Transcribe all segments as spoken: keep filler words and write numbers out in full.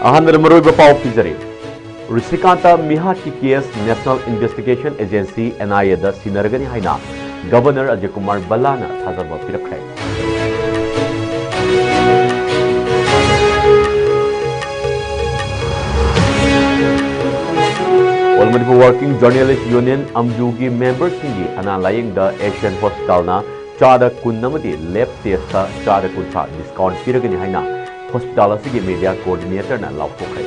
ꯑꯍꯥꯟꯕꯗ ꯃꯔꯨꯑꯣꯏꯕ ꯄꯥꯎ ꯄꯤꯖꯔꯤ꯫ ꯔꯤꯁꯤꯀꯥꯟꯇ ꯃꯤꯍꯥꯠꯀꯤ case National Investigation Agency, N I A ꯗ ꯁꯤꯟꯅꯔꯒꯅꯤ ꯍꯥꯏꯅ ꯒꯕꯔꯅꯔ ꯑꯖꯌ ꯀꯨꯃꯥꯔ ꯚꯜꯂꯥꯅ ꯊꯥꯖꯕ ꯄꯤꯔꯛꯈ꯭ꯔꯦ꯫ All Manipur Working Journalist Union, ꯑꯝꯖꯨꯒꯤ ꯃꯦꯝꯕꯔꯁꯤꯡꯒꯤ ꯑꯅꯥ ꯂꯥꯌꯦꯡꯗ ꯑꯦꯁꯤꯌꯥꯟ ꯍꯣꯁꯄꯤꯇꯥꯜꯅ ꯆꯥꯗ ꯀꯨꯟ ꯑꯃꯗꯤ ꯂꯦꯕ ꯇꯦꯁꯇ ꯆꯥꯗ ꯀꯨꯟꯊ꯭ꯔꯥ ꯗꯤꯁꯀꯥꯎꯟꯠ ꯄꯤꯔꯒꯅꯤ ꯍꯥꯏꯅ ꯍꯣꯁꯄꯤꯇꯥꯜ ꯑꯁꯤꯒꯤ ꯃꯤꯗꯤꯌꯥ ꯀꯣꯑꯣꯔꯗꯤꯅꯦꯇꯔꯅ ꯂꯥꯎꯊꯣꯛꯈ꯭ꯔꯦ꯫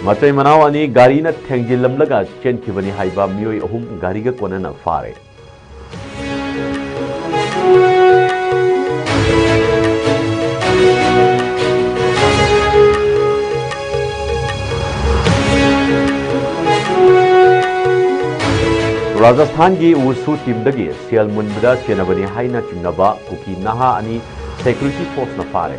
ꯃꯆꯩ ꯃꯅꯥꯎ ꯑꯅꯤ ꯒꯥꯔꯤꯅ ꯊꯦꯡꯖꯤꯜꯂꯝꯂꯒ ꯆꯦꯟꯈꯤꯕꯅꯤ ꯍꯥꯏꯕ ꯃꯤꯑꯣꯏ ꯑꯍꯨꯝ ꯒꯥꯔꯤꯒ ꯀꯣꯟꯅꯅ ꯐꯥꯔꯦ꯫ ꯔꯥꯖꯁꯊꯥꯟꯒꯤ ꯋꯨꯁꯨ ꯇꯤꯝꯗꯒꯤ ꯁꯦꯜ ꯃꯨꯟꯕꯗ ꯆꯦꯟꯅꯕꯅꯤ ꯍꯥꯏꯅ ꯆꯤꯡꯅꯕ ꯀꯨꯀꯤ ꯅꯍꯥ ꯑꯅꯤ ꯁꯦꯀ꯭ꯌꯨꯔꯤꯇꯤ ꯐꯣꯔꯁꯅ ꯐꯥꯔꯦ꯫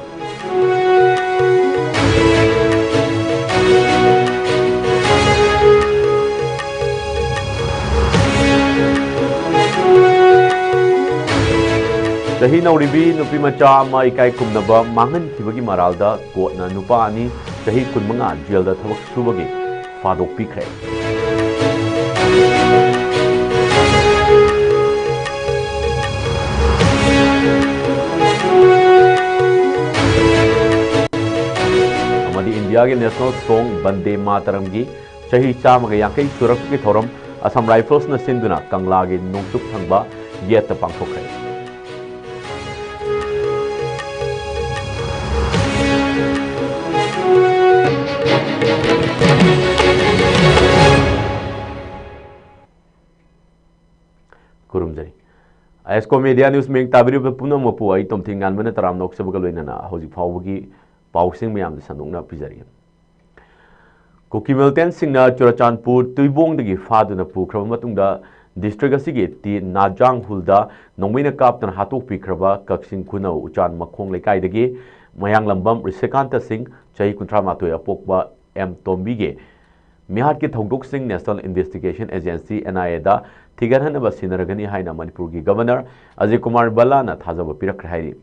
ꯆꯍꯤ ꯅꯧꯔꯤꯕꯤ ꯅꯨꯄꯤꯃꯆꯥ ꯑꯃ ꯏꯀꯥꯏ ꯈꯨꯝꯅꯕ ꯃꯥꯡꯍꯟꯈꯤꯕꯒꯤ ꯃꯔꯥꯜꯗ ꯀꯣꯔꯠꯅ ꯅꯨꯄꯥ ꯑꯅꯤ ꯆꯍꯤ ꯀꯨꯟꯃꯉꯥ ꯖꯦꯜꯗ ꯊꯕꯛ ꯁꯨꯕꯒꯤ ꯊꯥꯗꯣꯛꯄꯤꯈ꯭ꯔꯦ꯫ ꯑꯃꯗꯤ ꯏꯟꯗꯤꯌꯥꯒꯤ ꯅꯦꯁꯅꯦꯜ ꯁꯣꯡ ꯕꯟꯗꯦ ꯃꯥꯇꯔꯝꯒꯤ ꯆꯍꯤ ꯆꯥꯝꯃꯒ ꯌꯥꯡꯈꯩ ꯁꯨꯔꯛꯄꯒꯤ ꯊꯧꯔꯝ ꯑꯁꯥꯝ ꯔꯥꯏꯐꯜꯁꯅ ꯁꯤꯟꯗꯨꯅ ꯀꯪꯂꯥꯒꯤ ꯅꯣꯡꯆꯨꯞ ꯊꯪꯕ ꯒꯦꯠꯇ ꯄꯥꯡꯊꯣꯛꯈ꯭ꯔꯦ꯫ ꯈꯨꯔꯨꯝꯖꯔꯤ꯫ ꯑꯥꯏ ꯑꯦꯁ ꯀꯣ ꯃꯦꯗꯤꯌꯥ ꯅ꯭ꯌꯨꯁ ꯃꯤꯌꯦꯡ ꯇꯥꯕꯤꯔꯤꯕ ꯄꯨꯝꯅꯃꯛꯄꯨ ꯑꯩ ꯇꯣꯝꯊꯤꯟ ꯉꯥꯟꯕꯅ ꯇꯔꯥꯝꯅ ꯑꯣꯛꯆꯕꯒ ꯂꯣꯏꯅꯅ ꯍꯧꯖꯤꯛ ꯐꯥꯎꯕꯒꯤ ꯄꯥꯎꯁꯤꯡ ꯃꯌꯥꯝꯗ ꯁꯟꯗꯣꯛꯅ ꯄꯤꯖꯔꯤ꯫ ꯀꯨꯀꯤ ꯃꯤꯂꯤꯇꯦꯟꯠꯁꯤꯡꯅ ꯆꯨꯔꯆꯥꯟꯄꯨꯔ ꯇꯨꯏꯕꯣꯡꯗꯒꯤ ꯐꯥꯗꯨꯅ ꯄꯨꯈ꯭ꯔꯕ ꯃꯇꯨꯡꯗ ꯗꯤꯁꯇ꯭ꯔꯤꯛ ꯑꯁꯤꯒꯤ ꯇꯤ ꯅꯥꯖꯥꯡ ꯍꯨꯜꯗ ꯅꯣꯡꯃꯩꯅ ꯀꯥꯞꯇꯨꯅ ꯍꯥꯠꯇꯣꯛꯄꯤꯈ꯭ꯔꯕ ꯀꯛꯆꯤꯡ ꯈꯨꯅꯧ ꯎꯆꯥꯟ ꯃꯈꯣꯡ ꯂꯩꯀꯥꯏꯗꯒꯤ ꯃꯌꯥꯡꯂꯝꯕꯝ ꯔꯤꯁꯤꯀꯥꯟꯇ ꯁꯤꯡ, ꯆꯍꯤ ꯀꯨꯟꯊ꯭ꯔꯥ ꯃꯥꯊꯣꯏ ꯑꯄꯣꯛꯄ ꯑꯦꯝ ꯇꯣꯝꯕꯤꯒꯤ ꯃꯤꯍꯥꯠꯀꯤ ꯊꯧꯗꯣꯛꯁꯤꯡ National Investigation Agency, N I A ꯗ ꯊꯤꯒꯠꯍꯟꯅꯕ ꯁꯤꯟꯅꯔꯒꯅꯤ ꯍꯥꯏꯅ ꯃꯅꯤꯄꯨꯔꯒꯤ Governor ꯑꯖꯌ ꯀꯨꯃꯥꯔ ꯚꯜꯂꯥꯅ ꯊꯥꯖꯕ ꯄꯤꯔꯛꯈ꯭ꯔꯦ ꯍꯥꯏꯔꯤ꯫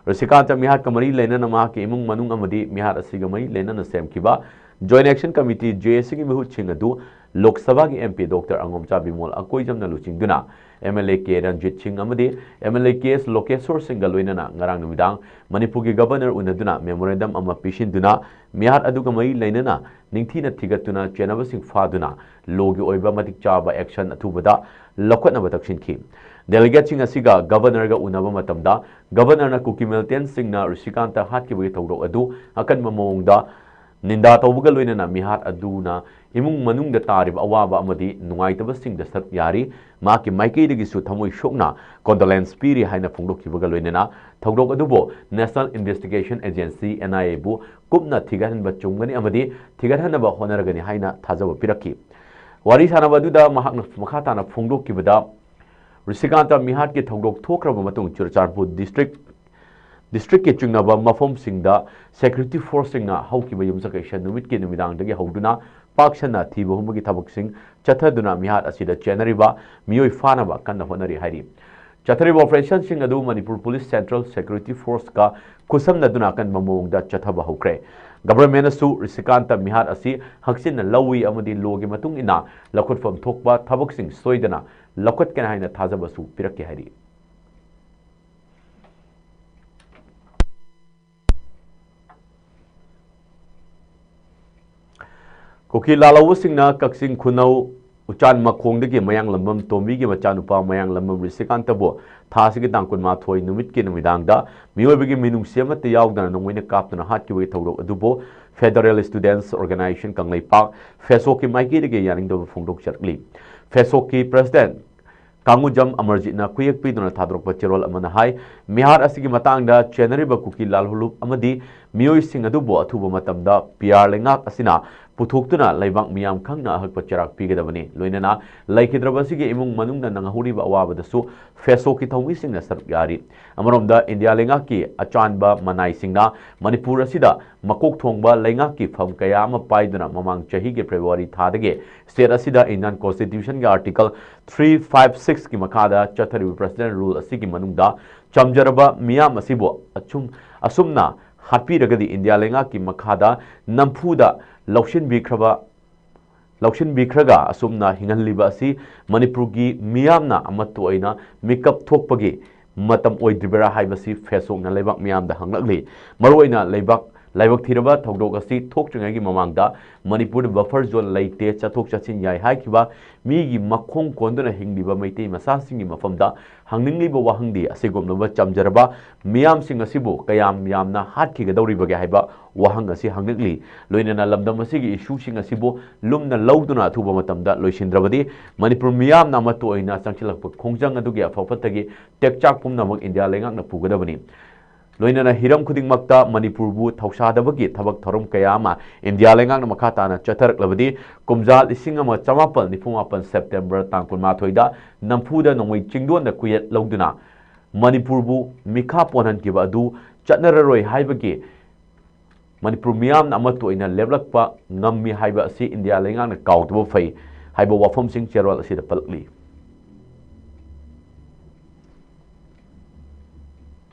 ꯔꯨꯁꯤꯀꯥꯟꯇ ꯃꯤꯍꯥꯠꯀ ꯃꯔꯤ ꯂꯩꯅꯅ ꯃꯍꯥꯛꯀꯤ ꯏꯃꯨꯡ ꯃꯅꯨꯡ ꯑꯃꯗꯤ ꯃꯤꯍꯥꯠ ꯑꯁꯤꯒ ꯃꯔꯤ ꯂꯩꯅꯅ ꯁꯦꯝꯈꯤꯕ Joint Action Committee, J A C ꯒꯤ ꯃꯤꯍꯨꯠꯁꯤꯡ ꯑꯗꯨ ꯂꯣꯛ ꯁꯚꯥꯒꯤ M P Doctor ꯑꯉꯣꯝꯆꯥ ꯕꯤꯃꯣꯜ ꯑꯀꯣꯏꯖꯝꯅ ꯂꯨꯆꯤꯡꯗꯨꯅ M L A K Ranjit ꯁꯤꯡ ꯑꯃꯗꯤ M L A K S ꯂꯣꯀꯦꯁꯣꯔ ꯁꯤꯡꯒ ꯂꯣꯏꯅꯅ ꯉꯔꯥꯡ ꯅꯨꯃꯤꯗꯥꯡ ꯃꯅꯤꯄꯨꯔꯒꯤ Governor ꯎꯅꯗꯨꯅ memorandum ꯑꯃ ꯄꯤꯁꯤꯟꯗꯨꯅ ꯃꯤꯍꯥꯠ ꯑꯗꯨꯒ ꯃꯔꯤ ꯂꯩꯅꯅ ꯅꯤꯡꯊꯤꯅ ꯊꯤꯒꯠꯇꯨꯅ ꯆꯦꯟꯅꯕꯁꯤꯡ ꯐꯥꯗꯨꯅ ꯂꯣꯒꯤ ꯑꯣꯏꯕ ꯃꯇꯤꯛ ꯆꯥꯕ action ꯑꯊꯨꯕꯗ ꯂꯧꯈꯠꯅꯕ ꯇꯛꯁꯤꯟꯈꯤ꯫ Delegateꯁꯤꯡ ꯑꯁꯤꯒ Governorꯒ ꯎꯅꯕ ꯃꯇꯝꯗ Governorꯅ ꯀꯨꯀꯤ militantꯁꯤꯡꯅ ꯔꯨꯁꯤꯀꯥꯟꯇ ꯍꯥꯠꯈꯤꯕꯒꯤ ꯊꯧꯗꯣꯛ ꯑꯗꯨ ꯑꯀꯟꯕ ꯃꯑꯣꯡꯗ ꯅꯤꯟꯗꯥ ꯇꯧꯕꯒ ꯂꯣꯏꯅꯅ ꯃꯤꯍꯥꯠ ꯑꯗꯨꯅ ꯏꯃꯨꯡ ꯃꯅꯨꯡꯗ ꯇꯥꯔꯤꯕ ꯑꯋꯥꯕ ꯑꯃꯗꯤ ꯅꯨꯡꯉꯥꯏꯇꯕꯁꯤꯡꯗ ꯁꯔꯨꯛ ꯌꯥꯔꯤ꯫ ꯃꯍꯥꯛꯀꯤ ꯃꯥꯏꯀꯩꯗꯒꯤꯁꯨ ꯊꯃꯣꯏ ꯁꯣꯛꯅ condolence ꯄꯤꯔꯤ ꯍꯥꯏꯅ ꯐꯣꯡꯗꯣꯛꯈꯤꯕꯒ ꯂꯣꯏꯅꯅ ꯊꯧꯗꯣꯛ ꯑꯗꯨꯕꯨ National Investigation Agency, N I A ꯕꯨ ꯀꯨꯞꯅ ꯊꯤꯒꯠꯍꯟꯕ ꯆꯨꯝꯒꯅꯤ ꯑꯃꯗꯤ ꯊꯤꯒꯠꯍꯟꯅꯕ ꯍꯣꯠꯅꯔꯒꯅꯤ ꯍꯥꯏꯅ ꯊꯥꯖꯕ ꯄꯤꯔꯛꯈꯤ꯫ ꯋꯥꯔꯤ ꯁꯥꯟꯅꯕ ꯑꯗꯨꯗ ꯃꯍꯥꯛꯅ ꯃꯈꯥ ꯇꯥꯅ ꯐꯣꯡꯗꯣꯛꯈꯤꯕꯗ, ꯔꯨꯁꯤꯀꯥꯟꯇ ꯃꯤꯍꯥꯠꯀꯤ ꯊꯧꯗꯣꯛ ꯊꯣꯛꯈ꯭ꯔꯕ ꯃꯇꯨꯡ ꯆꯨꯔꯆꯥꯟꯄꯨꯔ district, districtꯀꯤ ꯆꯤꯡꯅꯕ ꯃꯐꯝꯁꯤꯡꯗ security forceꯁꯤꯡꯅ ꯍꯧꯈꯤꯕ ꯌꯨꯝꯁꯀꯩꯁ ꯅꯨꯃꯤꯠꯀꯤ ꯅꯨꯃꯤꯗꯥꯡꯗꯒꯤ ꯍꯧꯗꯨꯅ ꯄꯥꯛ ꯁꯟꯅ ꯊꯤꯕ ꯍꯨꯝꯕꯒꯤ ꯊꯕꯛꯁꯤꯡ ꯆꯠꯊꯗꯨꯅ ꯃꯤꯍꯥꯠ ꯑꯁꯤꯗ ꯆꯦꯟꯅꯔꯤꯕ ꯃꯤꯑꯣꯏ ꯐꯥꯅꯕ ꯀꯟꯅ ꯍꯣꯠꯅꯔꯤ ꯍꯥꯏꯔꯤ꯫ ꯆꯠꯊꯔꯤꯕ operationꯁꯤꯡ ꯑꯗꯨ ꯃꯅꯤꯄꯨꯔ Police Central Security Forceꯀ ꯈꯨꯠꯁꯝꯅꯗꯨꯅ ꯑꯀꯟꯕ ꯃꯑꯣꯡꯗ ꯆꯠꯊꯕ ꯍꯧꯈ꯭ꯔꯦ꯫ Governmentꯅꯁꯨ ꯔꯨꯁꯤꯀꯥꯟꯇ ꯃꯤꯍꯥꯠ ꯑꯁꯤ ꯍꯛꯆꯤꯟꯅ ꯂꯧꯏ ꯑꯃꯗꯤ ꯂꯣꯒꯤ ꯃꯇꯨꯡ ꯏꯟꯅ ꯂꯧꯈꯠꯐꯝ ꯊꯣꯛꯄ ꯊꯕꯛꯁꯤꯡ ꯁꯣꯏꯗꯅ ꯂꯧꯈꯠꯀꯅꯤ ꯍꯥꯏꯅ ꯊꯥꯖꯕꯁꯨ ꯄꯤꯔꯛꯈꯤ ꯍꯥꯏꯔꯤ꯫ ꯀꯨꯀꯤ ꯂꯥꯜꯍꯧꯕꯁꯤꯡꯅ ꯀꯛꯆꯤꯡ ꯈꯨꯅꯧ ꯎꯆꯥꯟ ꯃꯈꯣꯡꯗꯒꯤ ꯃꯌꯥꯡꯂꯝꯕꯝ ꯇꯣꯝꯕꯤꯒꯤ ꯃꯆꯥꯅꯨꯄꯥ ꯃꯌꯥꯡꯂꯝꯕꯝ ꯔꯤꯁꯤꯀꯥꯟꯇꯕꯨ ꯊꯥ ꯑꯁꯤꯒꯤ ꯇꯥꯡ ꯀꯨꯟꯃꯥꯊꯣꯏ ꯅꯨꯃꯤꯠꯀꯤ ꯅꯨꯃꯤꯗꯥꯡꯗ ꯃꯤꯑꯣꯏꯕꯒꯤ ꯃꯤꯅꯨꯡꯁꯤ ꯑꯃꯠꯇ ꯌꯥꯎꯗꯅ ꯅꯣꯡꯃꯩꯅ ꯀꯥꯞꯇꯨꯅ ꯍꯥꯠꯈꯤꯕꯒꯤ ꯊꯧꯗꯣꯛ ꯑꯗꯨꯕꯨ Federal Students Organisation ꯀꯪꯂꯩꯄꯥꯛ, ꯐꯦꯁꯣꯛꯀꯤ ꯃꯥꯏꯀꯩꯗꯒꯤ ꯌꯥꯅꯤꯡꯗꯕ ꯐꯣꯡꯗꯣꯛꯆꯔꯛꯂꯤ꯫ ꯐꯦꯁꯣꯛꯀꯤ President ꯀꯥꯡꯉꯨꯖꯝ ꯑꯃꯔꯖꯤꯠꯅ ꯈꯨꯌꯦꯛ ꯄꯤꯗꯨꯅ ꯊꯥꯗꯣꯔꯛꯄ ꯆꯦꯔꯣꯜ ꯑꯃꯅ ꯍꯥꯏ, ꯃꯤꯍꯥꯠ ꯑꯁꯤꯒꯤ ꯃꯇꯥꯡꯗ ꯆꯦꯟꯅꯔꯤꯕ ꯀꯨꯀꯤ ꯂꯥꯜꯍꯧꯂꯨꯞ ꯑꯃꯗꯤ ꯃꯤꯑꯣꯏꯁꯤꯡ ꯑꯗꯨꯕꯨ ꯑꯊꯨꯕ ꯃꯇꯝꯗ ꯄꯤꯌꯥꯔ ꯂꯩꯉꯥꯛ ꯑꯁꯤꯅ ꯄꯨꯊꯣꯛꯇꯨꯅ ꯂꯩꯕꯥꯛ ꯃꯤꯌꯥꯝ ꯈꯪꯅ ꯑꯍꯛꯄ ꯆꯩꯔꯥꯛ ꯄꯤꯒꯗꯕꯅꯤ꯫ ꯂꯣꯏꯅꯅ ꯂꯩꯈꯤꯗ꯭ꯔꯕ ꯑꯁꯤꯒꯤ ꯏꯃꯨꯡ ꯃꯅꯨꯡꯅ ꯅꯪꯍꯧꯔꯤꯕ ꯑꯋꯥꯕꯗꯁꯨ ꯐꯦꯁꯣꯛꯀꯤ ꯊꯧꯃꯤꯁꯤꯡꯅ ꯁꯔꯨꯛ ꯌꯥꯔꯤ꯫ ꯑꯃꯔꯣꯝꯗ ꯏꯟꯗꯤꯌꯥ ꯂꯩꯉꯥꯛꯀꯤ ꯑꯆꯥꯟꯕ ꯃꯅꯥꯏꯁꯤꯡꯅ ꯃꯅꯤꯄꯨꯔ ꯑꯁꯤꯗ ꯃꯀꯣꯛ ꯊꯣꯡꯕ ꯂꯩꯉꯥꯛꯀꯤ ꯐꯝ ꯀꯌꯥ ꯑꯃ ꯄꯥꯏꯗꯨꯅ ꯃꯃꯥꯡ ꯆꯍꯤꯒꯤ ꯐꯦꯕ꯭ꯔꯨꯋꯥꯔꯤ ꯊꯥꯗꯒꯤ state ꯑꯁꯤꯗ Indian Constitutionꯒꯤ Article three five sixꯀꯤ ꯃꯈꯥꯗ ꯆꯠꯊꯔꯤꯕ President Rule ꯑꯁꯤꯒꯤ ꯃꯅꯨꯡꯗ ꯆꯝꯖꯔꯕ ꯃꯤꯌꯥꯝ ꯑꯁꯤꯕꯨ ꯑꯆꯨꯝ-, ꯑꯁꯨꯝꯅ ꯍꯥꯠꯄꯤꯔꯒꯗꯤ ꯏꯟꯗꯤꯌꯥ ꯂꯩꯉꯥꯛꯀꯤ ꯃꯈꯥꯗ ꯅꯝꯐꯨꯗ ꯂꯧꯁꯤꯟꯕꯤꯈ꯭ꯔꯕ, ꯂꯧꯁꯤꯟꯕꯤꯈ꯭ꯔꯒ ꯑꯁꯨꯝꯅ ꯍꯤꯡꯍꯜꯂꯤꯕ ꯑꯁꯤ ꯃꯅꯤꯄꯨꯔꯒꯤ ꯃꯤꯌꯥꯝꯅ ꯑꯃꯠꯇ ꯑꯣꯏꯅ ꯃꯤꯀꯞ ꯊꯣꯛꯄꯒꯤ ꯃꯇꯝ ꯑꯣꯏꯗ꯭ꯔꯤꯕꯔꯥ ꯍꯥꯏꯕꯁꯤ ꯐꯦꯁꯣꯛꯅ ꯂꯩꯕꯥꯛ ꯃꯤꯌꯥꯝꯗ ꯍꯪꯂꯛꯂꯤ꯫ ꯃꯔꯨꯑꯣꯏꯅ ꯂꯩꯕꯥꯛ ꯂꯥꯏꯕꯛ ꯊꯤꯔꯕ ꯊꯧꯗꯣꯛ ꯑꯁꯤ ꯊꯣꯛꯇ꯭ꯔꯤꯉꯩꯒꯤ ꯃꯃꯥꯡꯗ ꯃꯅꯤꯄꯨꯔꯗ buffer zone ꯂꯩꯇꯦ, ꯆꯠꯊꯣꯛ ꯆꯠꯁꯤꯟ ꯌꯥꯏ ꯍꯥꯏꯈꯤꯕ ꯃꯤꯒꯤ ꯃꯈꯣꯡ ꯀꯣꯟꯗꯨꯅ ꯍꯤꯡꯂꯤꯕ ꯃꯩꯇꯩ ꯃꯆꯥꯁꯤꯡꯒꯤ ꯃꯐꯝꯗ ꯍꯪꯅꯤꯡꯂꯤꯕ ꯋꯥꯍꯪꯗꯤ ꯑꯁꯤꯒꯨꯝꯂꯕ ꯆꯝꯖꯔꯕ ꯃꯤꯌꯥꯝꯁꯤꯡ ꯑꯁꯤꯕꯨ ꯀꯌꯥꯝ ꯌꯥꯝꯅ ꯍꯥꯠꯈꯤꯒꯗꯧꯔꯤꯕꯒꯦ ꯍꯥꯏꯕ ꯋꯥꯍꯪ ꯑꯁꯤ ꯍꯪꯂꯛꯂꯤ꯫ ꯂꯣꯏꯅꯅ ꯂꯝꯗꯝ ꯑꯁꯤꯒꯤ issueꯁꯤꯡ ꯑꯁꯤꯕꯨ ꯂꯨꯝꯅ ꯂꯧꯗꯨꯅ ꯑꯊꯨꯕ ꯃꯇꯝꯗ ꯂꯣꯏꯁꯤꯟꯗ꯭ꯔꯕꯗꯤ ꯃꯅꯤꯄꯨꯔ ꯃꯤꯌꯥꯝꯅ ꯑꯃꯠꯇ ꯑꯣꯏꯅ ꯆꯪꯁꯤꯜꯂꯛꯄ ꯈꯣꯡꯖꯪ ꯑꯗꯨꯒꯤ ꯑꯐ ꯐꯠꯇꯒꯤ ꯇꯦꯛꯆꯥꯛ ꯄꯨꯝꯅꯃꯛ ꯏꯟꯗꯤꯌꯥ ꯂꯩꯉꯥꯛꯅ ꯄꯨꯒꯗꯕꯅꯤ꯫ ꯂꯣꯏꯅꯅ ꯍꯤꯔꯝ ꯈꯨꯗꯤꯡꯃꯛꯇ ꯃꯅꯤꯄꯨꯔꯕꯨ ꯊꯧꯁꯥꯗꯕꯒꯤ ꯊꯕꯛ ꯊꯧꯔꯝ ꯀꯌꯥ ꯑꯃ ꯏꯟꯗꯤꯌꯥ ꯂꯩꯉꯥꯛꯅ ꯃꯈꯥ ꯇꯥꯅ ꯆꯠꯊꯔꯛꯂꯕꯗꯤ ꯀꯨꯝꯖꯥ ꯂꯤꯁꯤꯡ ꯑꯃ ꯆꯃꯥꯄꯜ ꯅꯤꯐꯨ ꯃꯥꯄꯜ September ꯇꯥꯡ ꯀꯨꯟꯃꯥꯊꯣꯏꯗ ꯅꯝꯐꯨꯗ ꯅꯣꯡꯃꯩ ꯆꯤꯡꯗꯣꯟꯗ ꯀꯨꯌꯦꯠ ꯂꯧꯗꯨꯅ ꯃꯅꯤꯄꯨꯔꯕꯨ ꯃꯤꯈꯥ ꯄꯣꯟꯍꯟꯈꯤꯕ ꯑꯗꯨ ꯆꯠꯅꯔꯔꯣꯏ ꯍꯥꯏꯕꯒꯤ ꯃꯅꯤꯄꯨꯔ ꯃꯤꯌꯥꯝꯅ ꯑꯃꯠꯇ ꯑꯣꯏꯅ ꯂꯦꯞꯂꯛꯄ ꯉꯝꯃꯤ ꯍꯥꯏꯕ ꯑꯁꯤ ꯏꯟꯗꯤꯌꯥ ꯂꯩꯉꯥꯛꯅ ꯀꯥꯎꯗꯕ ꯐꯩ ꯍꯥꯏꯕ ꯋꯥꯐꯝꯁꯤꯡ ꯆꯦꯔꯣꯜ ꯑꯁꯤꯗ ꯄꯜꯂꯛꯂꯤ꯫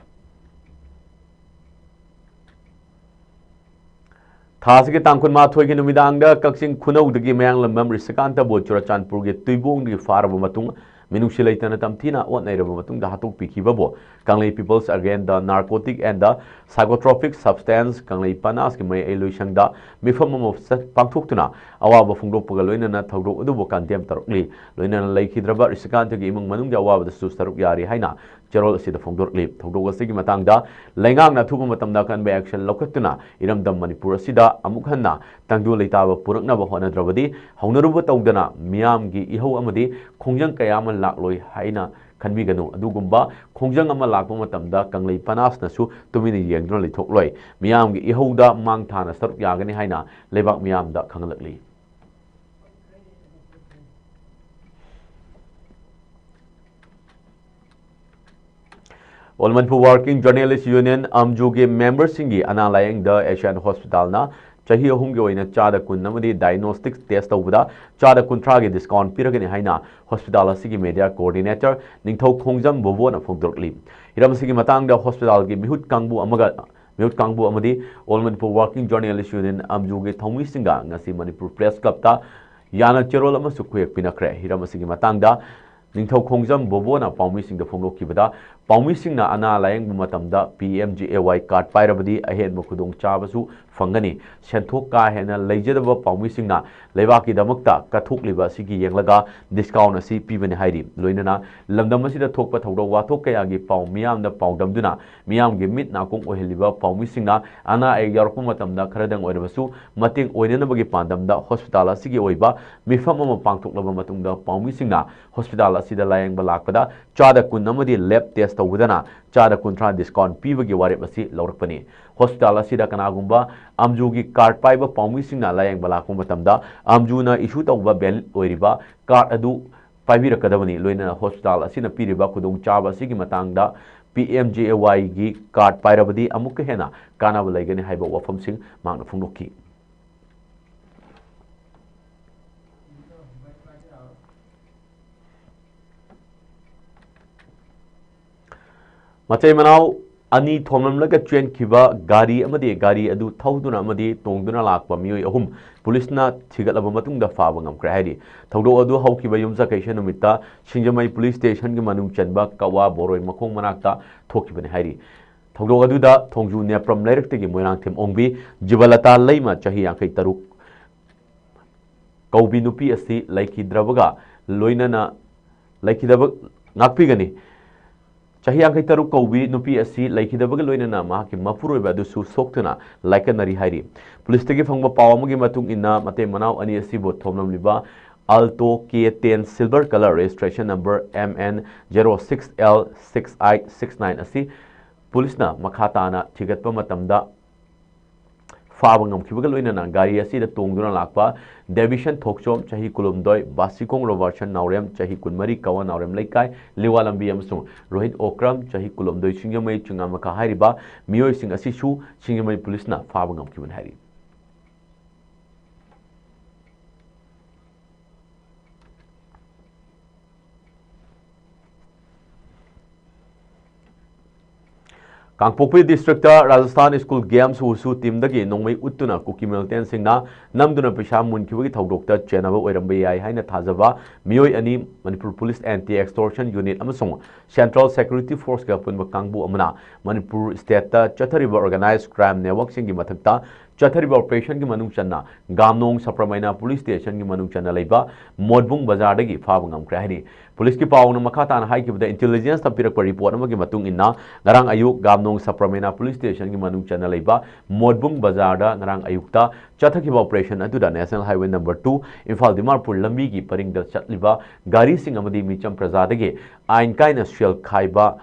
ꯊꯥ ꯑꯁꯤꯒꯤ ꯇꯥꯡ ꯀꯨꯟꯃꯥꯊꯣꯏꯒꯤ ꯅꯨꯃꯤꯗꯥꯡꯗ ꯀꯛꯆꯤꯡ ꯈꯨꯅꯧꯗꯒꯤ ꯃꯌꯥꯡꯂꯝꯕꯝ ꯔꯤꯁꯤꯀꯥꯟꯇꯕꯨ ꯆꯨꯔꯆꯥꯟꯄꯨꯔꯒꯤ ꯇꯨꯏꯕꯣꯡꯗꯒꯤ ꯐꯥꯔꯕ ꯃꯇꯨꯡ ꯃꯤꯅꯨꯡꯁꯤ ꯂꯩꯇꯅ ꯇꯝꯊꯤꯅ ꯑꯣꯠ ꯅꯩꯔꯕ ꯃꯇꯨꯡꯗ ꯍꯥꯠꯇꯣꯛꯄꯤꯈꯤꯕꯕꯨ Kangli People's Against the Narcotic and the Psychotropic Substance, ꯀꯪꯂꯩ ꯄꯅꯥꯁꯀꯤ ꯃꯌꯥꯏ ꯂꯣꯏꯁꯪꯗ ꯃꯤꯐꯝ ꯑꯃ ꯆꯠ-, ꯄꯥꯡꯊꯣꯛꯇꯨꯅ ꯑꯋꯥꯕ ꯐꯣꯡꯗꯣꯛꯄꯒ ꯂꯣꯏꯅꯅ ꯊꯧꯗꯣꯛ ꯑꯗꯨꯕꯨ condemn ꯇꯧꯔꯛꯂꯤ꯫ ꯂꯣꯏꯅꯅ ꯂꯩꯈꯤꯗ꯭ꯔꯕ ꯔꯤꯁꯤꯀꯥꯟꯇꯒꯤ ꯏꯃꯨꯡ ꯃꯅꯨꯡꯒꯤ ꯑꯋꯥꯕꯗꯁꯨ ꯁꯔꯨꯛ ꯌꯥꯔꯤ ꯍꯥꯏꯅ ꯆꯦꯔꯣꯜ ꯑꯁꯤꯗ ꯐꯣꯡꯗꯣꯔꯛꯂꯤ꯫ ꯊꯧꯗꯣꯛ ꯑꯁꯤꯒꯤ ꯃꯇꯥꯡꯗ ꯂꯩꯉꯥꯛꯅ ꯑꯊꯨꯕ ꯃꯇꯝꯗ ꯑꯀꯟꯕ action ꯂꯧꯈꯠꯇꯨꯅ ꯏꯔꯝꯗꯝ ꯃꯅꯤꯄꯨꯔ ꯑꯁꯤꯗ ꯑꯃꯨꯛ ꯍꯟꯅ ꯇꯪꯗꯨ ꯂꯩꯇꯥꯕ ꯄꯨꯔꯛꯅꯕ ꯍꯣꯠꯅꯗ꯭ꯔꯕꯗꯤ ꯍꯧꯅꯔꯨꯕ ꯇꯧꯗꯅ ꯃꯤꯌꯥꯝꯒꯤ ꯏꯍꯧ ꯑꯃꯗꯤ ꯈꯣꯡꯖꯪ ꯀꯌꯥ ꯑꯃ ꯂꯥꯛꯂꯣꯏ ꯍꯥꯏꯅ ꯈꯟꯕꯤꯒꯅꯨ꯫ ꯑꯗꯨꯒꯨꯝꯕ ꯈꯣꯡꯖꯪ ꯑꯃ ꯂꯥꯛꯄ ꯃꯇꯝꯗ ꯀꯪꯂꯩ ꯄꯅꯥꯁꯅꯁꯨ ꯇꯨꯃꯤꯟꯅ ꯌꯦꯡꯗꯨꯅ ꯂꯩꯊꯣꯛꯂꯣꯏ꯫ ꯃꯤꯌꯥꯝꯒꯤ ꯏꯍꯧꯗ ꯃꯥꯡ ꯊꯥꯅ ꯁꯔꯨꯛ ꯌꯥꯒꯅꯤ ꯍꯥꯏꯅ ꯂꯩꯕꯥꯛ ꯃꯤꯌꯥꯝꯗ ꯈꯪꯍꯜꯂꯛꯂꯤ꯫ All Manipur Working Journalist Union, ꯑꯝꯖꯨꯒꯤ ꯃꯦꯝꯕꯔꯁꯤꯡꯒꯤ ꯑꯅꯥ ꯂꯥꯌꯦꯡꯗ ꯑꯦꯁꯤꯌꯥꯟ ꯍꯣꯁꯄꯤꯇꯥꯜꯅ ꯆꯍꯤ ꯑꯍꯨꯝꯒꯤ ꯑꯣꯏꯅ ꯆꯥꯗ ꯀꯨꯟ ꯑꯃꯗꯤ diagnostics test ꯇꯧꯕꯗ ꯆꯥꯗ ꯀꯨꯟꯊ꯭ꯔꯥꯒꯤ discount ꯄꯤꯔꯒꯅꯤ ꯍꯥꯏꯅ ꯍꯣꯁꯄꯤꯇꯥꯜ ꯑꯁꯤꯒꯤ media coordinator ꯅꯤꯡꯊꯧ ꯈꯣꯡꯖꯝ ꯕꯣꯕꯣꯅ ꯐꯣꯡꯗꯣꯔꯛꯂꯤ꯫ ꯍꯤꯔꯝ ꯑꯁꯤꯒꯤ ꯃꯇꯥꯡꯗ ꯍꯣꯁꯄꯤꯇꯥꯜꯒꯤ ꯃꯤꯍꯨꯠ ꯀꯥꯡꯕꯨ ꯑꯃꯒ, ꯃꯤꯍꯨꯠ ꯀꯥꯡꯕꯨ ꯑꯃꯗꯤ All Manipur Working Journalist Union, ꯑꯝꯖꯨꯒꯤ ꯊꯧꯃꯤꯁꯤꯡꯒ ꯉꯁꯤ ꯃꯅꯤꯄꯨꯔ ꯄ꯭ꯔꯦꯁ ꯀ꯭ꯂꯕꯇ ꯌꯥꯅ ꯆꯦꯔꯣꯜ ꯑꯃꯁꯨ ꯈꯨꯌꯦꯛ ꯄꯤꯅꯈ꯭ꯔꯦ꯫ ꯍꯤꯔꯝ ꯑꯁꯤꯒꯤ ꯃꯇꯥꯡꯗ ꯅꯤꯡꯊꯧ ꯈꯣꯡꯖꯝ ꯕꯣꯕꯣꯅ ꯄꯥꯎꯃꯤꯁꯤꯡꯗ ꯐꯣꯡꯗꯣꯛꯈꯤꯕꯗ, ꯄꯥꯎꯃꯤꯁꯤꯡꯅ ꯑꯅꯥ ꯂꯥꯌꯦꯡꯕ ꯃꯇꯝꯗ P M J A Y card ꯄꯥꯏꯔꯕꯗꯤ ꯑꯍꯦꯟꯕ ꯈꯨꯗꯣꯡꯆꯥꯕꯁꯨ ꯐꯪꯒꯅꯤ꯫ ꯁꯦꯟꯊꯣꯛ ꯀꯥ ꯍꯦꯟꯅ ꯂꯩꯖꯗꯕ ꯄꯥꯎꯃꯤꯁꯤꯡꯅ ꯂꯩꯕꯥꯛꯀꯤꯗꯃꯛꯇ ꯀꯠꯊꯣꯛꯂꯤꯕ ꯑꯁꯤꯒꯤ ꯌꯦꯡꯂꯒ discount ꯑꯁꯤ ꯄꯤꯕꯅꯤ ꯍꯥꯏꯔꯤ꯫ ꯂꯣꯏꯅꯅ ꯂꯝꯗꯝ ꯑꯁꯤꯗ ꯊꯣꯛꯄ ꯊꯧꯗꯣꯛ ꯋꯥꯊꯣꯛ ꯀꯌꯥꯒꯤ ꯄꯥꯎ ꯃꯤꯌꯥꯝꯗ ꯄꯥꯎꯗꯝꯗꯨꯅ ꯃꯤꯌꯥꯝꯒꯤ ꯃꯤꯠ ꯅꯥꯀꯣꯡ ꯑꯣꯏꯍꯜꯂꯤꯕ ꯄꯥꯎꯃꯤꯁꯤꯡꯅ ꯑꯅꯥ ꯑꯌꯦꯛ ꯌꯥꯎꯔꯛꯄ ꯃꯇꯝꯗ ꯈꯔꯗꯪ ꯑꯣꯏꯔꯕꯁꯨ ꯃꯇꯦꯡ ꯑꯣꯏꯅꯅꯕꯒꯤ ꯄꯥꯟꯗꯝꯗ ꯍꯣꯁꯄꯤꯇꯥꯜ ꯑꯁꯤꯒꯤ ꯑꯣꯏꯕ ꯃꯤꯐꯝ ꯑꯃ ꯄꯥꯡꯊꯣꯛꯂꯕ ꯃꯇꯨꯡꯗ ꯄꯥꯎꯃꯤꯁꯤꯡꯅ ꯍꯣꯁꯄꯤꯇꯥꯜ ꯑꯁꯤꯗ ꯂꯥꯌꯦꯡꯕ ꯂꯥꯛꯄꯗ ꯆꯥꯗ ꯀꯨꯟ ꯑꯃꯗꯤ lab test ꯇꯧꯕꯗꯅ ꯆꯥꯗ ꯀꯨꯟꯊ꯭ꯔꯥ discount ꯄꯤꯕꯒꯤ ꯋꯥꯔꯦꯞ ꯑꯁꯤ ꯂꯧꯔꯛꯄꯅꯤ꯫ ꯍꯣꯁꯄꯤꯇꯥꯜ ꯑꯁꯤꯗ ꯀꯅꯥꯒꯨꯝꯕ ꯑꯝꯖꯨꯒꯤ card ꯄꯥꯏꯕ ꯄꯥꯎꯃꯤꯁꯤꯡꯅ ꯂꯥꯌꯦꯡꯕ ꯂꯥꯛꯄ ꯃꯇꯝꯗ ꯑꯝꯖꯨꯅ issue ꯇꯧꯕ valid ꯑꯣꯏꯔꯤꯕ card ꯑꯗꯨ ꯄꯥꯏꯕꯤꯔꯛꯀꯗꯕꯅꯤ꯫ ꯂꯣꯏꯅꯅ ꯍꯣꯁꯄꯤꯇꯥꯜ ꯑꯁꯤꯅ ꯄꯤꯔꯤꯕ ꯈꯨꯗꯣꯡꯆꯥꯕ ꯑꯁꯤꯒꯤ ꯃꯇꯥꯡꯗ P M J A Y ꯒꯤ card ꯄꯥꯏꯔꯕꯗꯤ ꯑꯃꯨꯛꯀ ꯍꯦꯟꯅ ꯀꯥꯟꯅꯕ ꯂꯩꯒꯅꯤ ꯍꯥꯏꯕ ꯋꯥꯐꯝꯁꯤꯡ ꯃꯍꯥꯛꯅ ꯐꯣꯡꯗꯣꯛꯈꯤ꯫ ꯃꯇꯩ ꯃꯅꯥꯎ ꯑꯅꯤ ꯊꯣꯝꯂꯝꯂꯒ ꯆꯦꯟꯈꯤꯕ ꯒꯥꯔꯤ ꯑꯃꯗꯤ ꯒꯥꯔꯤ ꯑꯗꯨ ꯊꯧꯗꯨꯅ ꯑꯃꯗꯤ ꯇꯣꯡꯗꯨꯅ ꯂꯥꯛꯄ ꯃꯤꯑꯣꯏ ꯑꯍꯨꯝ ꯄꯨꯂꯤꯁꯅ ꯊꯤꯒꯠꯂꯕ ꯃꯇꯨꯡꯗ ꯐꯥꯕ ꯉꯝꯈ꯭ꯔꯦ ꯍꯥꯏꯔꯤ꯫ ꯊꯧꯗꯣꯛ ꯑꯗꯨ ꯍꯧꯈꯤꯕ ꯌꯨꯝꯖꯀꯩꯁ ꯅꯨꯃꯤꯠꯇ ꯁꯤꯡꯖꯃꯩ ꯄꯨꯂꯤꯁ ꯁ꯭ꯇꯦꯁꯟꯒꯤ ꯃꯅꯨꯡ ꯆꯟꯕ ꯀꯛꯋꯥ ꯕꯣꯔꯣꯏ ꯃꯈꯣꯡ ꯃꯅꯥꯛꯇ ꯊꯣꯛꯈꯤꯕꯅꯤ ꯍꯥꯏꯔꯤ꯫ ꯊꯧꯗꯣꯛ ꯑꯗꯨꯗ ꯊꯣꯡꯖꯨ ꯅꯦꯄ꯭ꯔꯝ ꯂꯩꯔꯛꯇꯒꯤ ꯃꯣꯏꯔꯥꯡꯊꯦꯝ ꯑꯣꯡꯕꯤ ꯖꯤꯕꯂꯇꯥ ꯂꯩꯃ ꯆꯍꯤ ꯌꯥꯡꯈꯩ ꯇꯔꯨꯛ, ꯀꯧꯕꯤ ꯅꯨꯄꯤ ꯑꯁꯤ ꯂꯩꯈꯤꯗ꯭ꯔꯕꯒ ꯂꯣꯏꯅꯅ ꯂꯩꯈꯤꯗꯕ ꯉꯥꯛꯄꯤꯒꯅꯤ꯫ ꯆꯍꯤ ꯌꯥꯡꯈꯩ ꯇꯔꯨꯛ ꯀꯧꯕꯤ ꯅꯨꯄꯤ ꯑꯁꯤ ꯂꯩꯈꯤꯗꯕꯒ ꯂꯣꯏꯅꯅ ꯃꯍꯥꯛꯀꯤ ꯃꯄꯨꯔꯣꯏꯕ ꯑꯗꯨꯁꯨ ꯁꯣꯛꯇꯨꯅ ꯂꯥꯏꯀꯠꯅꯔꯤ ꯍꯥꯏꯔꯤ꯫ ꯄꯨꯂꯤꯁꯇꯒꯤ ꯐꯪꯕ ꯄꯥꯎ ꯑꯃꯒꯤ ꯃꯇꯨꯡ ꯏꯟꯅ ꯃꯇꯩ ꯃꯅꯥꯎ ꯑꯅꯤ ꯑꯁꯤꯕꯨ ꯊꯣꯝꯂꯝꯂꯤꯕ Alto K ten silver color registration number M N zero six L six eight six nine ꯑꯁꯤ ꯄꯨꯂꯤꯁꯅ ꯃꯈꯥ ꯇꯥꯅ ꯊꯤꯒꯠꯄ ꯃꯇꯝꯗ ꯐꯥꯕ ꯉꯝꯈꯤꯕꯒ ꯂꯣꯏꯅꯅ ꯒꯥꯔꯤ ꯑꯁꯤꯗ ꯇꯣꯡꯗꯨꯅ ꯂꯥꯛꯄ ꯗꯦꯕꯤꯁꯟ ꯊꯣꯛꯆꯣꯝ, ꯆꯍꯤ ꯀꯨꯟꯍꯨꯝꯗꯣꯏ, ꯕꯥꯁꯤꯈꯣꯡ ꯔꯣꯕꯥꯔꯠꯁꯟ ꯅꯥꯎꯔꯦꯝ, ꯆꯍꯤ ꯀꯨꯟꯃꯔꯤ, ꯀꯋꯥ ꯅꯥꯎꯔꯦꯝ ꯂꯩꯀꯥꯏ, ꯂꯤꯋꯥ ꯂꯝꯕꯤ, ꯑꯃꯁꯨꯡ ꯔꯣꯍꯤꯠ ꯑꯣꯀ꯭ꯔꯝ, ꯆꯍꯤ ꯀꯨꯟꯍꯨꯝꯗꯣꯏ, ꯁꯤꯡꯖꯃꯩ ꯆꯤꯡꯉꯥꯃꯈꯥ ꯍꯥꯏꯔꯤꯕ ꯃꯤꯑꯣꯏꯁꯤꯡ ꯑꯁꯤꯁꯨ ꯁꯤꯡꯖꯃꯩ ꯄꯨꯂꯤꯁꯅ ꯐꯥꯕ ꯉꯝꯈꯤꯕꯅꯤ ꯍꯥꯏꯔꯤ꯫ ꯀꯥꯡꯄꯣꯛꯄꯤ ꯗꯤꯁꯇ꯭ꯔꯤꯛꯇ ꯔꯥꯖꯁꯊꯥꯟ ꯁ꯭ꯀꯨꯜ ꯒꯦꯝꯁ ꯋꯨꯁꯨ ꯇꯤꯝꯗꯒꯤ ꯅꯣꯡꯃꯩ ꯎꯠꯇꯨꯅ ꯀꯨꯀꯤ ꯃꯤꯂꯤꯇꯦꯟꯁꯤꯡꯅ ꯅꯝꯗꯨꯅ ꯄꯩꯁꯥ ꯃꯨꯟꯈꯤꯕꯒꯤ ꯊꯧꯗꯣꯛꯇ ꯆꯦꯟꯅꯕ ꯑꯣꯏꯔꯝꯕ ꯌꯥꯏ ꯍꯥꯏꯅ ꯊꯥꯖꯕ ꯃꯤꯑꯣꯏ ꯑꯅꯤ ꯃꯅꯤꯄꯨꯔ ꯄꯨꯂꯤꯁ ꯑꯦꯟꯇꯤ ꯑꯦꯛꯁꯇꯣꯔꯁꯟ ꯌꯨꯅꯤꯠ ꯑꯃꯁꯨꯡ ꯁꯦꯟꯇ꯭ꯔꯦꯜ ꯁꯦꯀ꯭ꯌꯨꯔꯤꯇꯤ ꯐꯣꯔꯁꯀ ꯑꯄꯨꯟꯕ ꯀꯥꯡꯕꯨ ꯑꯃꯅ ꯃꯅꯤꯄꯨꯔ ꯁ꯭ꯇꯦꯠꯇ ꯆꯠꯊꯔꯤꯕ ꯑꯣꯔꯒꯅꯥꯏꯖ ꯀ꯭ꯔꯥꯏꯝ ꯅꯦꯠꯋꯔꯛꯁꯤꯡꯒꯤ ꯃꯊꯛꯇ ꯆꯠꯊꯔꯤꯕ ꯑꯣꯄꯔꯦꯁꯟꯒꯤ ꯃꯅꯨꯡ ꯆꯟꯅ ꯒꯥꯝꯅꯣꯡ ꯁꯕ ꯄꯔꯒꯅꯥ ꯄꯨꯂꯤꯁ ꯁ꯭ꯇꯦꯁꯟꯒꯤ ꯃꯅꯨꯡ ꯆꯟꯅ ꯂꯩꯕ ꯃꯣꯠꯕꯨꯡ ꯕꯖꯥꯔꯗꯒꯤ ꯐꯥꯕ ꯉꯝꯈ꯭ꯔꯦ ꯍꯥꯏꯔꯤ꯫ ꯄꯨꯂꯤꯁꯀꯤ ꯄꯥꯎꯅ ꯃꯈꯥ ꯇꯥꯅ ꯍꯥꯏꯈꯤꯕꯗ, ꯏꯟꯇꯦꯂꯤꯖꯦꯟꯁꯇ ꯄꯤꯔꯛꯄ ꯔꯤꯄꯣꯔꯠ ꯑꯃꯒꯤ ꯃꯇꯨꯡ ꯏꯟꯅ, ꯉꯔꯥꯡ ꯑꯌꯨꯛ ꯒꯥꯝꯅꯣꯡ ꯁꯕ ꯄꯔꯒꯅꯥ ꯄꯨꯂꯤꯁ ꯁ꯭ꯇꯦꯁꯟꯒꯤ ꯃꯅꯨꯡ ꯆꯟꯅ ꯂꯩꯕ ꯃꯣꯠꯕꯨꯡ ꯕꯖꯥꯔꯗ ꯉꯔꯥꯡ ꯑꯌꯨꯛꯇ ꯆꯠꯊꯈꯤꯕ ꯑꯣꯄꯔꯦꯁꯟ ꯑꯗꯨꯗ national highway number two Imphal Dimapur ꯂꯝꯕꯤꯒꯤ ꯄꯔꯤꯡꯗ ꯆꯠꯂꯤꯕ ꯒꯥꯔꯤꯁꯤꯡ ꯑꯃꯗꯤ ꯃꯤꯆꯝ ꯄ꯭ꯔꯖꯥꯗꯒꯤ ꯑꯥꯏꯟ ꯀꯥꯏꯅ ꯁꯦꯜ ꯈꯥꯏꯕ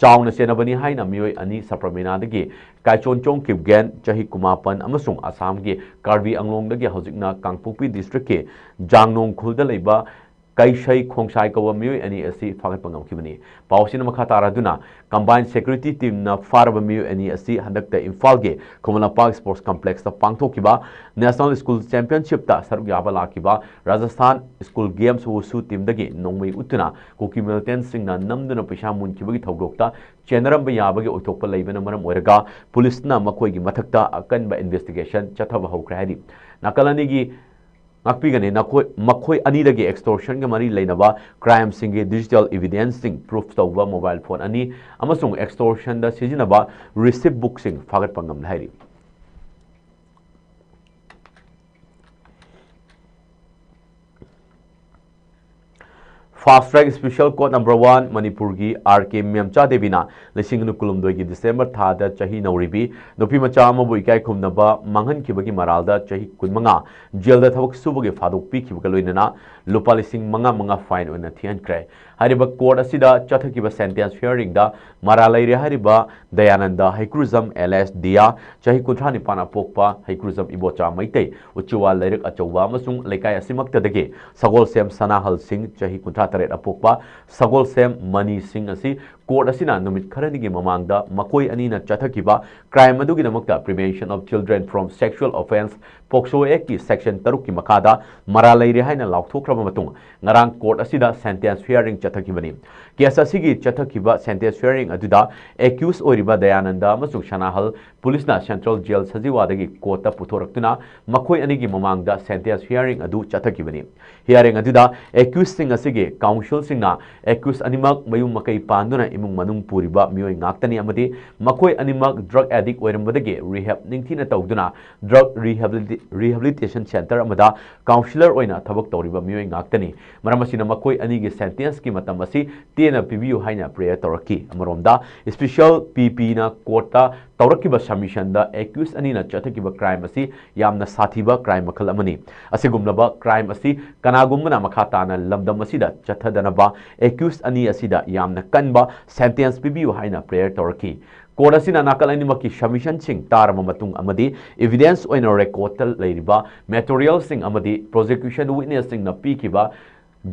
ꯆꯥꯎꯅ ꯆꯦꯟꯅꯕꯅꯤ ꯍꯥꯏꯅ ꯃꯤꯑꯣꯏ ꯑꯅꯤ ꯁꯕ ꯄꯔꯒꯅꯥꯗꯒꯤ ꯀꯥꯏꯆꯣꯟꯆꯣꯡ ꯀꯤꯞꯒꯦꯟ, ꯆꯍꯤ ꯀꯨꯟꯃꯥꯄꯟ, ꯑꯃꯁꯨꯡ ꯑꯁꯥꯝꯒꯤ ꯀꯥꯔꯕꯤ ꯑꯪꯂꯣꯡꯗꯒꯤ ꯍꯧꯖꯤꯛꯅ ꯀꯥꯡꯄꯣꯛꯄꯤ ꯗꯤꯁꯇ꯭ꯔꯤꯛꯀꯤ ꯖꯥꯡꯅꯣꯡ ꯈꯨꯜꯗ ꯂꯩꯕ ꯀꯩꯁꯩ ꯈꯣꯡꯁꯥꯏ ꯀꯧꯕ ꯃꯤꯑꯣꯏ ꯑꯅꯤ ꯑꯁꯤ ꯐꯥꯒꯠꯄ ꯉꯝꯈꯤꯕꯅꯤ꯫ ꯄꯥꯎꯁꯤꯅ ꯃꯈꯥ ꯇꯥꯔꯗꯨꯅ, ꯀꯝꯕꯥꯏꯟ ꯁꯦꯀ꯭ꯌꯨꯔꯤꯇꯤ ꯇꯤꯝꯅ ꯐꯥꯔꯕ ꯃꯤꯑꯣꯏ ꯑꯅꯤ ꯑꯁꯤ ꯍꯟꯗꯛꯇ ꯏꯝꯐꯥꯜꯒꯤ ꯈꯨꯃꯟ ꯂꯝꯄꯥꯛ ꯁ꯭ꯄꯣꯔꯠꯁ ꯀꯝꯄ꯭ꯂꯦꯛꯁꯇ ꯄꯥꯡꯊꯣꯛꯈꯤꯕ ꯅꯦꯁꯅꯦꯜ ꯁ꯭ꯀꯨꯜ ꯆꯦꯝꯄꯤꯌꯟꯁꯤꯞꯇ ꯁꯔꯨꯛ ꯌꯥꯕ ꯂꯥꯛꯈꯤꯕ ꯔꯥꯖꯁꯊꯥꯟ ꯁ꯭ꯀꯨꯜ ꯒꯦꯝꯁ ꯋꯨꯁꯨ ꯇꯤꯝꯗꯒꯤ ꯅꯣꯡꯃꯩ ꯎꯠꯇꯨꯅ ꯀꯨꯀꯤ ꯃꯤꯂꯤꯇꯦꯟꯁꯤꯡꯅ ꯅꯝꯗꯨꯅ ꯄꯩꯁꯥ ꯃꯨꯟꯈꯤꯕꯒꯤ ꯊꯧꯗꯣꯛꯇ ꯆꯦꯟꯅꯔꯝꯕ ꯌꯥꯕꯒꯤ ꯑꯣꯏꯊꯣꯛꯄ ꯂꯩꯕꯅ ꯃꯔꯝ ꯑꯣꯏꯔꯒ ꯄꯨꯂꯤꯁꯅ ꯃꯈꯣꯏꯒꯤ ꯃꯊꯛꯇ ꯑꯀꯟꯕ ꯏꯟꯚꯦꯁꯇꯤꯒꯦꯁꯟ ꯆꯠꯊꯕ ꯍꯧꯈ꯭ꯔꯦ ꯍꯥꯏꯔꯤ꯫ ꯅꯥꯀꯜ ꯑꯅꯤꯒꯤ ꯉꯥꯛꯄꯤꯒꯅꯤ꯫ ꯅꯈꯣꯏ, ꯃꯈꯣꯏ ꯑꯅꯤꯗꯒꯤ ꯑꯦꯛꯁꯇꯣꯔꯁꯟꯒ ꯃꯔꯤ ꯂꯩꯅꯕ ꯀ꯭ꯔꯥꯏꯝꯁꯤꯡꯒꯤ ꯗꯤꯖꯤꯇꯦꯜ ꯏꯚꯤꯗꯦꯟꯁꯁꯤꯡ, ꯄ꯭ꯔꯨꯐ ꯇꯧꯕ ꯃꯣꯕꯥꯏꯜ ꯐꯣꯟ ꯑꯅꯤ ꯑꯃꯁꯨꯡ ꯑꯦꯛꯁꯇꯣꯔꯁꯟꯗ ꯁꯤꯖꯤꯟꯅꯕ ꯔꯤꯁꯤꯞ ꯕꯨꯛꯁꯤꯡ ꯐꯥꯒꯠꯄ ꯉꯝꯂꯦ ꯍꯥꯏꯔꯤ꯫ Fast Track Special Court Number One ꯃꯅꯤꯄꯨꯔꯒꯤ ꯑꯥꯔ ꯀꯦ ꯃꯦꯝꯆꯥ ꯗꯦꯕꯤꯅ ꯂꯤꯁꯤꯡ ꯑꯅꯤ ꯀꯨꯟꯍꯨꯝꯗꯣꯏꯒꯤ ꯗꯤꯁꯦꯝꯕꯔ ꯊꯥꯗ ꯆꯍꯤ ꯅꯧꯔꯤꯕꯤ ꯅꯨꯄꯤ ꯃꯆꯥ ꯑꯃꯕꯨ ꯏꯀꯥꯏ ꯈꯨꯝꯅꯕ ꯃꯥꯡꯍꯟꯈꯤꯕꯒꯤ ꯃꯔꯥꯜꯗ ꯆꯍꯤ ꯀꯨꯟꯃꯉꯥ ꯖꯦꯜꯗ ꯊꯕꯛ ꯁꯨꯕꯒꯤ ꯐꯥꯗꯣꯛ ꯄꯤꯈꯤꯕꯒ ꯂꯣꯏꯅꯅ ꯂꯨꯄꯥ ꯂꯤꯁꯤꯡ ꯃꯉꯥ ꯃꯉꯥ fine ꯑꯣꯏꯅ ꯊꯤꯍꯟꯈ꯭ꯔꯦ꯫ ꯍꯥꯏꯔꯤꯕ court ꯑꯁꯤꯗ ꯆꯠꯊꯈꯤꯕ sentence hearingꯗ ꯃꯔꯥꯜ ꯂꯩꯔꯦ ꯍꯥꯏꯔꯤꯕ ꯗꯌꯥꯅꯟꯗ ꯍꯩꯀ꯭ꯔꯨꯖꯝ alias ꯗꯤꯌꯥ, ꯆꯍꯤ ꯀꯨꯟꯊ꯭ꯔꯥ ꯅꯤꯄꯥꯟ ꯑꯄꯣꯛꯄ ꯍꯩꯀ꯭ꯔꯨꯖꯝ ꯏꯕꯣꯆꯥ ꯃꯩꯇꯩ, ꯎꯆꯤꯋꯥ ꯂꯩꯔꯛ ꯑꯆꯧꯕ ꯑꯃꯁꯨꯡ ꯂꯩꯀꯥꯏ ꯑꯁꯤꯃꯛꯇꯗꯒꯤ ꯁꯒꯣꯜꯁꯦꯝ ꯁꯅꯥꯍꯜ ꯁꯤꯡ, ꯆꯍꯤ ꯀꯨꯟꯊ꯭ꯔꯥ ꯇꯔꯦꯠ ꯑꯄꯣꯛꯄ ꯁꯒꯣꯜꯁꯦꯝ ꯃꯅꯤ ꯁꯤꯡ ꯑꯁꯤ court ꯑꯁꯤꯅ ꯅꯨꯃꯤꯠ ꯈꯔꯅꯤꯒꯤ ꯃꯃꯥꯡꯗ ꯃꯈꯣꯏ ꯑꯅꯤꯅ ꯆꯠꯊꯈꯤꯕ crime ꯑꯗꯨꯒꯤꯗꯃꯛꯇ Prevention of Children from Sexual Offence, POCSO Actꯀꯤ section ꯇꯔꯨꯛꯀꯤ ꯃꯈꯥꯗ ꯃꯔꯥꯜ ꯂꯩꯔꯦ ꯍꯥꯏꯅ ꯂꯥꯎꯊꯣꯛꯈ꯭ꯔꯕ ꯃꯇꯨꯡ, ꯉꯔꯥꯡ court ꯑꯁꯤꯗ sentence hearing ꯆꯠꯊꯈꯤꯕꯅꯤ꯫ Case ꯑꯁꯤꯒꯤ ꯆꯠꯊꯈꯤꯕ sentence hearing ꯑꯗꯨꯗ accused ꯑꯣꯏꯔꯤꯕ ꯗꯌꯥꯅꯟꯗ ꯑꯃꯁꯨꯡ ꯁꯅꯥꯍꯜ ꯄꯨꯂꯤꯁꯅ Central Jail ꯁꯖꯤꯋꯥꯗꯒꯤ courtꯇ ꯄꯨꯊꯣꯔꯛꯇꯨꯅ ꯃꯈꯣꯏ ꯑꯅꯤꯒꯤ ꯃꯃꯥꯡꯗ sentence hearing ꯑꯗꯨ ꯆꯠꯊꯈꯤꯕꯅꯤ꯫ Hearing ꯑꯗꯨꯗ accusedꯁꯤꯡ ꯑꯁꯤꯒꯤ counselꯁꯤꯡꯅ accused ꯑꯅꯤꯃꯛ ꯃꯌꯨꯝ ꯃꯀꯩ ꯄꯥꯟꯗꯨꯅ ꯏꯃꯨꯡ ꯃꯅꯨꯡ ꯄꯨꯔꯤꯕ ꯃꯤꯑꯣꯏ ꯉꯥꯛꯇꯅꯤ ꯑꯃꯗꯤ ꯃꯈꯣꯏ ꯑꯅꯤꯃꯛ drug addict ꯑꯣꯏꯔꯝꯕꯗꯒꯤ rehab ꯅꯤꯡꯊꯤꯅ ꯇꯧꯗꯨꯅ drug rehabilita-, rehabilitation center ꯑꯃꯗ counsellor ꯑꯣꯏꯅ ꯊꯕꯛ ꯇꯧꯔꯤꯕ ꯃꯤꯑꯣꯏ ꯉꯥꯛꯇꯅꯤ꯫ ꯃꯔꯝ ꯑꯁꯤꯅ ꯃꯈꯣꯏ ꯑꯅꯤꯒꯤ sentenceꯀꯤ ꯃꯇꯝ ꯑꯁꯤ ꯇꯦꯟꯅ ꯄꯤꯕꯤꯌꯨ ꯍꯥꯏꯅ prayer ꯇꯧꯔꯛꯈꯤ꯫ ꯑꯃꯔꯣꯝꯗ, special PPꯅ courtꯇ ꯇꯧꯔꯛꯈꯤꯕ submissionꯗ accused ꯑꯅꯤꯅ ꯆꯠꯊꯈꯤꯕ crime ꯑꯁꯤ ꯌꯥꯝꯅ ꯁꯥꯊꯤꯕ crime ꯃꯈꯜ ꯑꯃꯅꯤ꯫ ꯑꯁꯤꯒꯨꯝꯂꯕ crime ꯑꯁꯤ ꯀꯅꯥꯒꯨꯝꯕꯅ ꯃꯈꯥ ꯇꯥꯅ ꯂꯝꯗꯝ ꯑꯁꯤꯗ ꯆꯠꯊꯗꯅꯕ accused ꯑꯅꯤ ꯑꯁꯤꯗ ꯌꯥꯝꯅ ꯀꯟꯕ sentence ꯄꯤꯕꯤꯌꯨ ꯍꯥꯏꯅ prayer ꯇꯧꯔꯛꯈꯤ꯫ Court ꯑꯁꯤꯅ ꯅꯥꯀꯜ ꯑꯅꯤꯃꯛꯀꯤ submissionꯁꯤꯡ ꯇꯥꯔꯕ ꯃꯇꯨꯡ ꯑꯃꯗꯤ evidence ꯑꯣꯏꯅ recordꯇ ꯂꯩꯔꯤꯕ materialꯁꯤꯡ ꯑꯃꯗꯤ prosecution witnessꯁꯤꯡꯅ ꯄꯤꯈꯤꯕ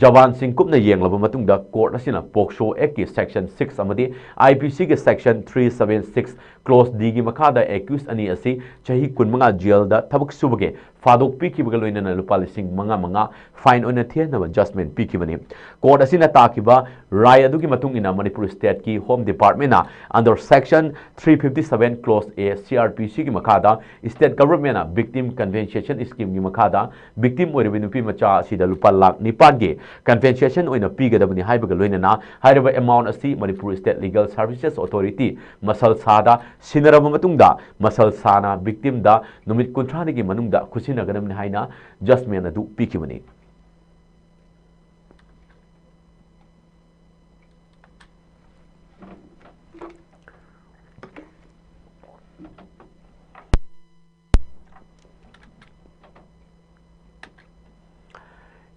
ꯖꯕꯥꯟꯁꯤꯡ ꯀꯨꯞꯅ ꯌꯦꯡꯂꯕ ꯃꯇꯨꯡꯗ court ꯑꯁꯤꯅ POCSO Actꯀꯤ section six ꯑꯃꯗꯤ IPCꯒꯤ section three seven six clause Dꯒꯤ ꯃꯈꯥꯗ accused ꯑꯅꯤ ꯑꯁꯤ ꯆꯍꯤ ꯀꯨꯟꯃꯉꯥ ꯖꯦꯜꯗ ꯊꯕꯛ ꯁꯨꯕꯒꯤ ꯐꯥꯗꯣꯛ ꯄꯤꯈꯤꯕꯒ ꯂꯣꯏꯅꯅ ꯂꯨꯄꯥ ꯂꯤꯁꯤꯡ ꯃꯉꯥ ꯃꯉꯥ fine ꯑꯣꯏꯅ ꯊꯤꯍꯟꯅꯕ judgment ꯄꯤꯈꯤꯕꯅꯤ꯫ Court ꯑꯁꯤꯅ ꯇꯥꯈꯤꯕ ꯔꯥꯏ ꯑꯗꯨꯒꯤ ꯃꯇꯨꯡ ꯏꯟꯅ Manipur stateꯀꯤ Home Departmentꯅ under section three fifty seven clause A CrPCꯒꯤ ꯃꯈꯥꯗ state governmentꯅ victim compensation schemeꯒꯤ ꯃꯈꯥꯗ victim ꯑꯣꯏꯔꯤꯕ ꯅꯨꯄꯤ ꯃꯆꯥ ꯑꯁꯤꯗ ꯂꯨꯄꯥ ꯂꯥꯈ ꯅꯤꯄꯥꯟꯒꯤ compensation ꯑꯣꯏꯅ ꯄꯤꯒꯗꯕꯅꯤ ꯍꯥꯏꯕꯒ ꯂꯣꯏꯅꯅ ꯍꯥꯏꯔꯤꯕ amount ꯑꯁꯤ Manipur State Legal Services Authority muscle ꯁꯥꯗ ꯁꯤꯟꯅꯔꯕ ꯃꯇꯨꯡꯗ ꯃꯁꯜ ꯁꯥꯅ victimꯗ ꯅꯨꯃꯤꯠ ꯀꯨꯟꯊ꯭ꯔꯥꯅꯤꯒꯤ ꯃꯅꯨꯡꯗ ꯈꯨꯠꯁꯤꯟꯅꯒꯗꯕꯅꯤ ꯍꯥꯏꯅ judgment ꯑꯗꯨ ꯄꯤꯈꯤꯕꯅꯤ꯫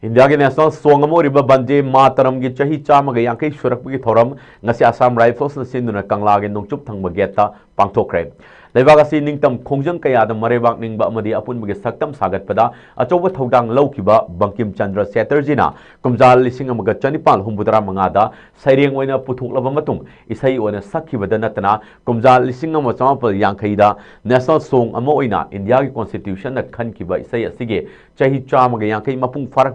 ꯏꯟꯗꯤꯌꯥꯒꯤ ꯅꯦꯁꯅꯦꯜ ꯁꯣꯡ ꯑꯃ ꯑꯣꯏꯔꯤꯕ ꯕꯟꯗꯦ ꯃꯥꯇꯔꯝꯒꯤ ꯆꯍꯤ ꯆꯥꯝꯃꯒ ꯌꯥꯡꯈꯩ ꯁꯨꯔꯛꯄꯒꯤ ꯊꯧꯔꯝ ꯉꯁꯤ ꯑꯁꯥꯝ ꯔꯥꯏꯐꯜꯁꯅ ꯁꯤꯟꯗꯨꯅ ꯀꯪꯂꯥꯒꯤ ꯅꯣꯡꯆꯨꯞ ꯊꯪꯕ ꯒꯦꯠꯇ ꯄꯥꯡꯊꯣꯛꯈ꯭ꯔꯦ꯫ ꯂꯩꯕꯥꯛ ꯑꯁꯤ ꯅꯤꯡꯇꯝ ꯈꯣꯡꯖꯪ ꯀꯌꯥꯗ ꯃꯔꯩꯕꯥꯛ ꯅꯤꯡꯕ ꯑꯃꯗꯤ ꯑꯄꯨꯟꯕꯒꯤ ꯁꯛꯇꯝ ꯁꯥꯒꯠꯄꯗ ꯑꯆꯧꯕ ꯊꯧꯗꯥꯡ ꯂꯧꯈꯤꯕ ꯕꯪꯀꯤꯝ ꯆꯟꯗ꯭ꯔ ꯆꯦꯇꯔꯖꯤꯅ ꯀꯨꯝꯖꯥ ꯂꯤꯁꯤꯡ ꯑꯃꯒ ꯆꯅꯤꯄꯥꯜ ꯍꯨꯝꯐꯨꯇꯔꯥ ꯃꯉꯥꯗ ꯁꯩꯔꯦꯡ ꯑꯣꯏꯅ ꯄꯨꯊꯣꯛꯂꯕ ꯃꯇꯨꯡ ꯏꯁꯩ ꯑꯣꯏꯅ ꯁꯛꯈꯤꯕꯗ ꯅꯠꯇꯅ ꯀꯨꯝꯖꯥ ꯂꯤꯁꯤꯡ ꯑꯃ ꯆꯃꯥꯄꯜ ꯌꯥꯡꯈꯩꯗ ꯅꯦꯁꯅꯦꯜ ꯁꯣꯡ ꯑꯃ ꯑꯣꯏꯅ ꯏꯟꯗꯤꯌꯥꯒꯤ ꯀꯣꯟꯁꯇꯤꯇ꯭ꯌꯨꯁꯟꯅ ꯈꯟꯈꯤꯕ ꯏꯁꯩ ꯑꯁꯤꯒꯤ ꯆꯍꯤ ꯆꯥꯝꯃꯒ ꯌꯥꯡꯈꯩ ꯃꯄꯨꯡ ꯐꯥꯔꯛ